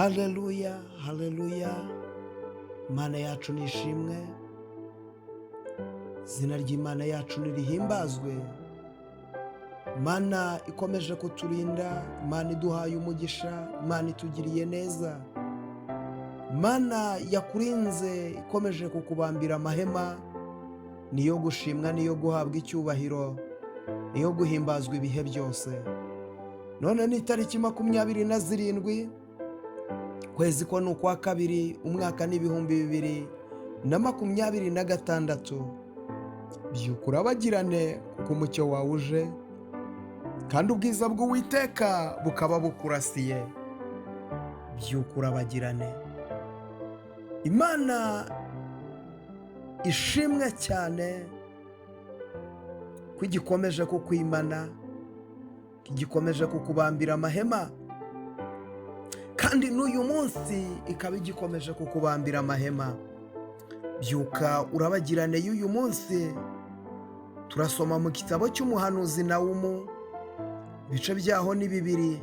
Haleluya, haleluya! Imana yacu ni ishimwe, izina ry'Imana yacu nirihimbazwe. Imana ikomeje kuturinda, Imana iduhaye umugisha, Imana itugiriye neza, Imana yakurinze ikomeje kukubambira amahema, niyo gushimwa, niyo guhabwa icyubahiro, niyo guhimbazwa ibihe byose. None ni itariki 27, kwezi ko ni ukwa kabiri, umwaka ni 2026. Byuka urabagirane, kuko umucyo wawe uje kandi ubwiza bw'Uwiteka bukaba bukurasiye. Byuka urabagirane. Imana ishimwe cyane ko igikomeje kukwimana, ko igikomeje kukubambira amahema, kandi n'uyu munsi ikaba igikomeje kukubambira amahema. Byuka urabagirane y'uyu munsi turasoma mu gitabo cy'umuhanuzi Nawumu, ibice byaho ni bibiri.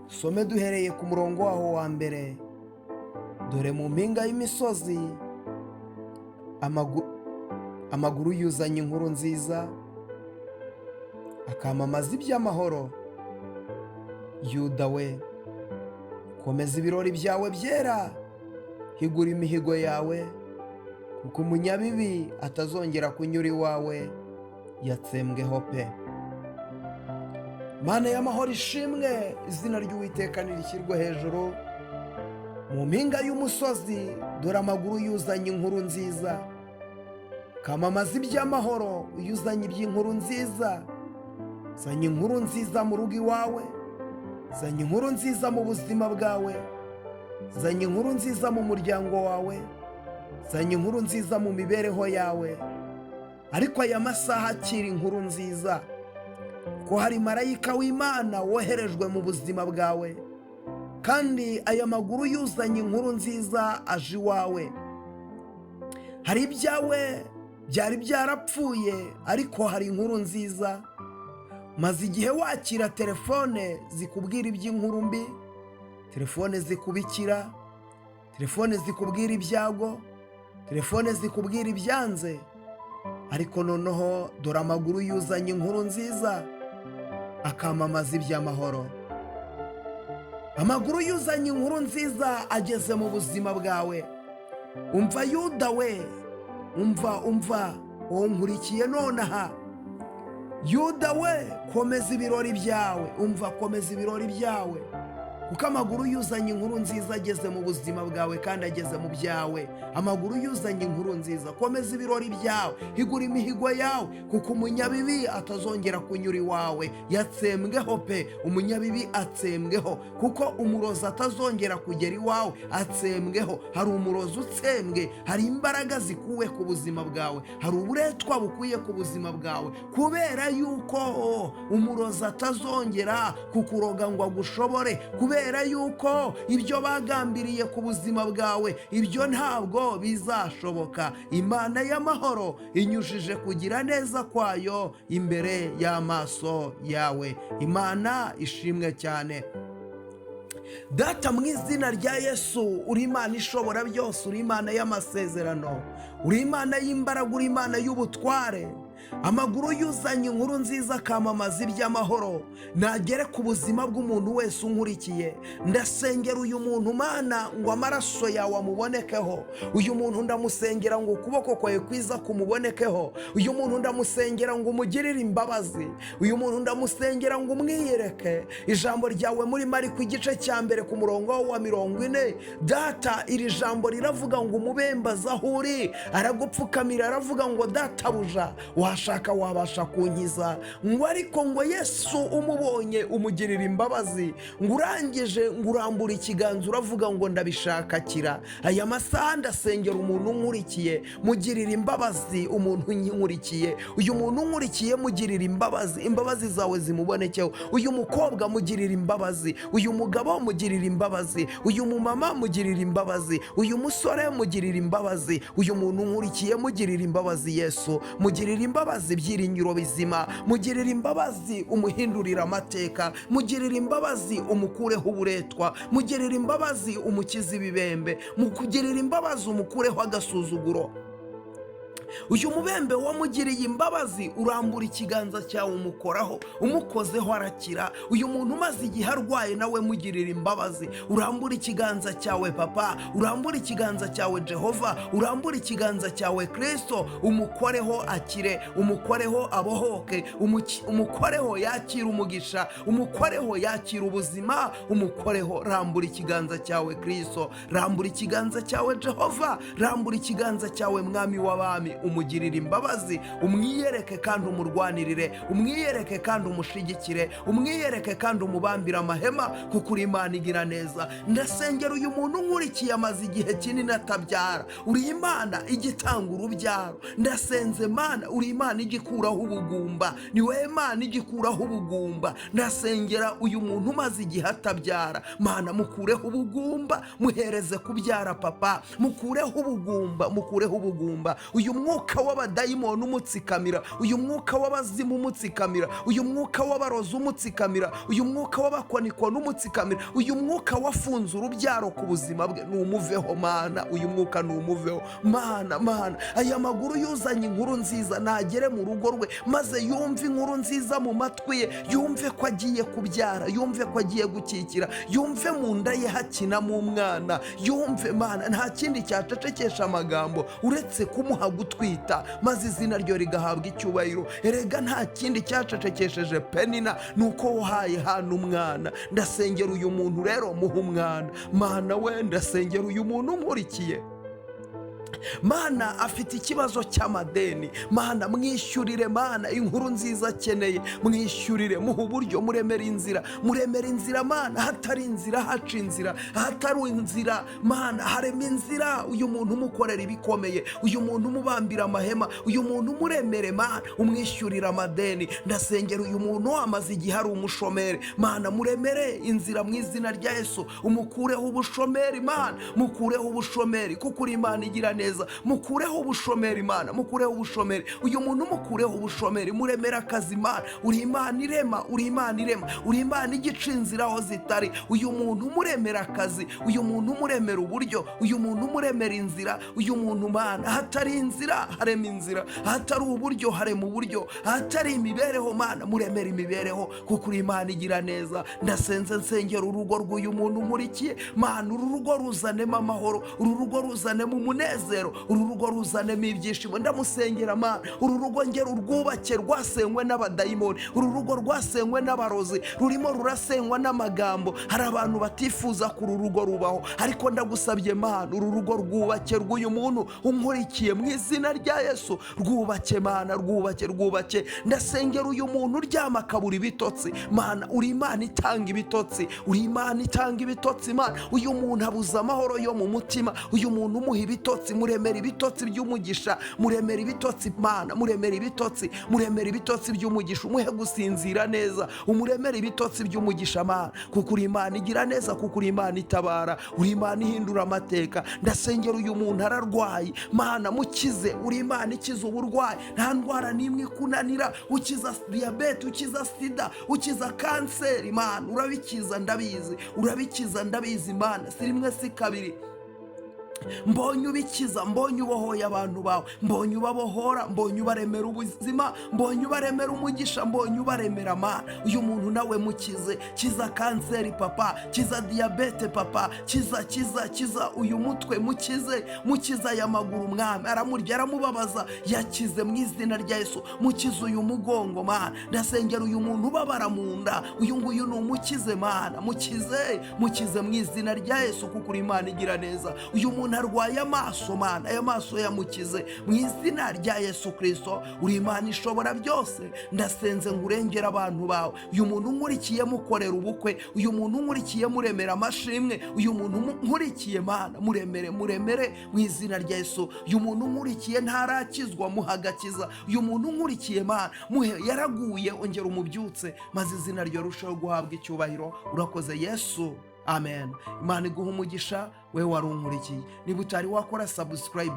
Some duhereye ku murongo waho wa mbere. Dore mu mpinga y'imisozi amaguru yuzanye inkuru nziza, akamamaza iby'amahoro. Yuda we, komeza ibirori byawe byera, higura imihigo yawe, kuko umunyabibi atazongera kunyura iwawe, yatsembweho pe. Mana y'amahoro ishimwe, izina ry'Uwiteka nirishyirwe hejuru. Mu mpinga y'umusozi dore amaguru yuzanye inkuru nziza, kamamaza iby'amahoro. Iyo uzanye iby'inkuru nziza, zanye inkuru nziza mu rugo iwawe, zanye inkuru nziza mu buzima bwawe, zanye inkuru nziza mu muryango wawe, zanye inkuru nziza mu mibereho yawe. Ariko aya masaha akira inkuru nziza, ko hari marayika w'Imana woherejwe mu buzima bwawe, kandi aya maguru yuzanye inkuru nziza aje iwawe. Hari ibyawe byari byarapfuye, ariko hari inkuru nziza. Maze igihe wakira telefone zikubwira iby'inkuru mbi, telefone zikubikira, telefone zikubwira ibyago, telefone zikubwira ibyanze, ariko noneho dore amaguru yuzanye inkuru nziza, akamamaza iby'amahoro. Amaguru yuzanye inkuru nziza ageze mu buzima bwawe. Umva Yuda we, umva, umva uwo nkurikiye nonaha. Yuda we, komeza ibirori byawe, umva, komeza ibirori byawe, kuko amaguru yuzanye inkuru nziza ageze mu buzima bwawe kandi ageze mu byawe. Amaguru yuzanye inkuru nziza, komeza ibirori byawe, higura imihigo yawe, kuko umunyabibi atazongera kunyura iwawe, yatsembweho pe. Umunyabibi atsembweho, kuko umurozi atazongera kugera iwawe, atsembweho. Hari umurozi utsembwe, hari imbaraga zikuwe ku buzima bwawe, hari uburetwa bukwiye ku buzima bwawe, kubera yuko umurozi atazongera kukuroga ngo agushobore, kubera yuko ibyo bagambiriye ku buzima bwawe, ibyo ntabwo bizashoboka. Imana y'amahoro inyujije kugira neza kwayo imbere y'amaso yawe. Imana ishimwe cyane. Data, mu izina rya Yesu, uri Imana ishobora byose, uri Imana y'amasezerano, uri Imana y'imbaraga, uri Imana y'ubutware. Amaguru yuzanye inkuru nziza akamamaza iby'amahoro nagere ku buzima bw'umuntu wese unkurikiye. Ndasengera uyu muntu, Mana, ngo amaraso yawe amubonekeho. Uyu muntu ndamusengera ngo ukuboko kwawe kwiza kumubonekeho. Uyu muntu ndamusengera ngo umugirire imbabazi. Uyu muntu ndamusengera ngo umwiyereke. Ijambo ryawe muri Mariko igice cya mbere ku murongo wa 40, Data, iri jambo riravuga ngo umubembaza aho uri aragupfukamira, aravuga ngo: "Databuja, washaka wabasha kunkiza." Ngo ariko ngo Yesu umubonye umugirira imbabazi, ngo urangije ngo urambura ikiganza uravuga ngo: "Ndabishaka, kira." Aya masaha ndasengera umuntu unkurikiye, mugirira imbabazi. Umuntu unkurikiye, uyu muntu unkurikiye, mugirira imbabazi, imbabazi zawe zimubonekeho. Uyu mukobwa mugirira imbabazi, uyu mugabo mugirira imbabazi, uyu mumama mugirira imbabazi, uyu musore mugirira imbabazi, uyu muntu unkurikiye mugirira imbabazi. Yesu, mugirira imbabazi. imbabazi, byiringiro bizima, mugirire imbabazi, umuhindurire amateka, mugirire imbabazi, umukureho uburetwa, mugirire imbabazi, umukize ibibembe, mugirire imbabazi, umukureho agasuzuguro. Uyu mubembe wamugiriye imbabazi, urambura ikiganza cyawe umukoraho, umukozeho arakira. Uyu muntu umaze igihe arwaye nawe mugirira imbabazi, urambura ikiganza cyawe Papa, urambura ikiganza cyawe Jehova, urambura ikiganza cyawe Kirisito, umukoreho akire, umukoreho abohoke, umukoreho yakire umugisha, umukoreho yakire ubuzima, umukoreho. Rambura ikiganza cyawe Kirisito, rambura ikiganza cyawe Jehova, rambura ikiganza cyawe Mwami w'abami, umugirire imbabazi, umwiyereke kandi umurwanirire, umwiyereke kandi umushigikire, umwiyereke kandi umubambire amahema, kuko uri Imana igira neza. Ndasengera uyu muntu nkurikiye, amaze igihe kinini atabyara. Uri Imana ijya itanga urubyaro. Ndasenze Mana, uri Imana ijya ikuraho ubugumba, ni wowe Mana ijya ikuraho ubugumba. Ndasengera uyu muntu umaze igihe atabyara. Mana, mukureho ubugumba, muhereze kubyara. Papa, mukureho ubugumba, mukureho ubugumba. Uyu mwuka w'abadayimoni umutsikamira, uyu mwuka w'abazimu umutsikamira, uyu mwuka w'abarozi umutsikamira, uyu mwuka w'abakonikoni umutsikamira, uyu mwuka wafunze urubyaro ku buzima bwe, numuveho Mana, uyu mwuka numuveho Mana. Mana, aya maguru yuzanye inkuru nziza nagere mu rugo rwe, maze yumve inkuru nziza mu matwi ye, yumve ko agiye kubyara, yumve ko agiye gukikira, yumve mu nda ye hakinamo umwana, yumve. Mana, nta kindi cyacecekesha amagambo uretse kumuha gutwita, maze izina ryo rigahabwa icyubahiro. Erega nta kindi cyacecekesheje Penina, ni uko wahaye Hana umwana. Ndasengera uyu muntu rero, muha umwana. Mana we, ndasengera uyu muntu unkurikiye. Mana, afite ikibazo cy'amadeni. Mana, mwishyurire. Mana, inkuru nziza akeneye, mwishyurire, muha uburyo, muremere inzira, muremere inzira. Mana, hatari inzira haca inzira, ahatari inzira Mana harema inzira. Uyu muntu umukorera ibikomeye, uyu muntu umubambira amahema, uyu muntu umuremere. Mana, umwishyurira amadeni. Ndasengera uyu muntu amaze igihe ari umushomeri. Mana, muremere inzira mu izina rya Yesu, umukureho ubushomeri. Mana, mukureho ubushomeri, kuko uri Imana igira neza. Mukureho ubushomeri Mana, mukureho ubushomeri. Uyu muntu mukureho ubushomeri, muremere akazi. Mana, uri Imana irema, uri Imana irema, uri Imana igica inzira aho zitari. Uyu muntu muremera akazi, uyu muntu muremera uburyo, uyu muntu muremera inzira. Uyu muntu Mana, ahatari inzira harema inzira, ahatari uburyo harema uburyo, ahatari imibereho Mana muremera imibereho, kuko uri Imana igira neza. Ndasenze, nsengera urugo rw'uyu muntu nkurikiye. Mana, uru rugo ruzanemo amahoro, uru rugo ruzanemo umunezero, uru rugo ruzanemo ibyishimo. Ndamusengera Mana, uru rugo ngera urwubake, rwasenywe n'abadayimoni, uru rugo rwasenywe n'abarozi, rurimo rurasenywa n'amagambo. Hari abantu batifuza ko uru rugo rubaho, ariko ndagusabye Mana, uru rugo rwubake rw'uyu muntu unkurikiye mu izina rya Yesu. Rwubake Mana, rwubake, rwubake. Ndasengera uyu muntu uryama akabura ibitotsi. Mana, uri Imana itanga ibitotsi, uri Imana itanga ibitotsi. Mana, uyu muntu abuze amahoro yo mu mutima. Uyu muntu umuha ibitotsi, muremera ibitotsi by'umugisha, muremera ibitotsi Mana, muremera ibitotsi, muremera ibitotsi by'umugisha, umuhe gusinzira neza, umuremere ibitotsi by'umugisha Mana, kuko uri Imana igira neza, kuko uri Imana itabara, uri Imana ihindura amateka. Ndasengera uyu muntu ararwaye. Mana, mukize, uri Imana ikiza uburwayi, nta ndwara n'imwe ikunanira. Ukiza diyabete, ukiza sida, ukiza kanseri. Mana, urabikiza ndabizi, urabikiza ndabizi. Mana, si rimwe si kabiri mbonye ubikiza, mbonye ubohoye abantu bawe, mbonye ubabohora, mbonye ubaremera ubuzima, mbonye ubaremera umugisha, mbonye ubaremera. Mana, uyu muntu nawe mukize. Kiza kanseri Papa, kiza diyabete Papa, kiza, kiza, kiza uyu mutwe, mukize, mukiza aya maguru Mwami, aramurya, aramubabaza, yakize mu izina rya Yesu. Mukize uyu mugongo Mana. Ndasengera uyu muntu ubabara mu nda, uyu nguyu ni umukize Mana, mukize, mukize mu izina rya Yesu, kuko uri Imana igira neza. Uyu muntu arwaye amaso Mana, aya maso yamukize mu izina rya Yesu Kirisito. Uri Imana ishobora byose. Ndasenze ngo urengere abantu bawe. Uyu muntu nkurikiye mukorera ubukwe, uyu muntu nkurikiye muremera amashimwe, uyu muntu nkurikiye Mana muremere, muremere mu izina rya Yesu. Uyu muntu nkurikiye ntarakizwa, muha agakiza. Uyu muntu nkurikiye Mana muhe, yaraguye, ongera umubyutse, maze izina rye rurusheho guhabwa icyubahiro. Urakoze Yesu. Amen. Imana iguha umugisha we wari unkurikiye. Niba utari wakora subscribe,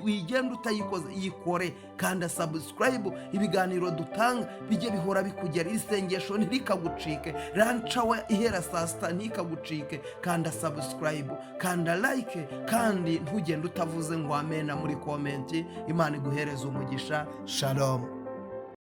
wigenda utayikoze, yikore. Kanda subscribe, ibiganiro dutanga bijye bihora bikugera. Isengesho ntirikagucike, lunch hour ihera saa 6 ntikagucike. Kanda subscribe, kanda like, kandi ntugende utavuze ngo amena muri comment. Imana iguhereze umugisha. Shalom.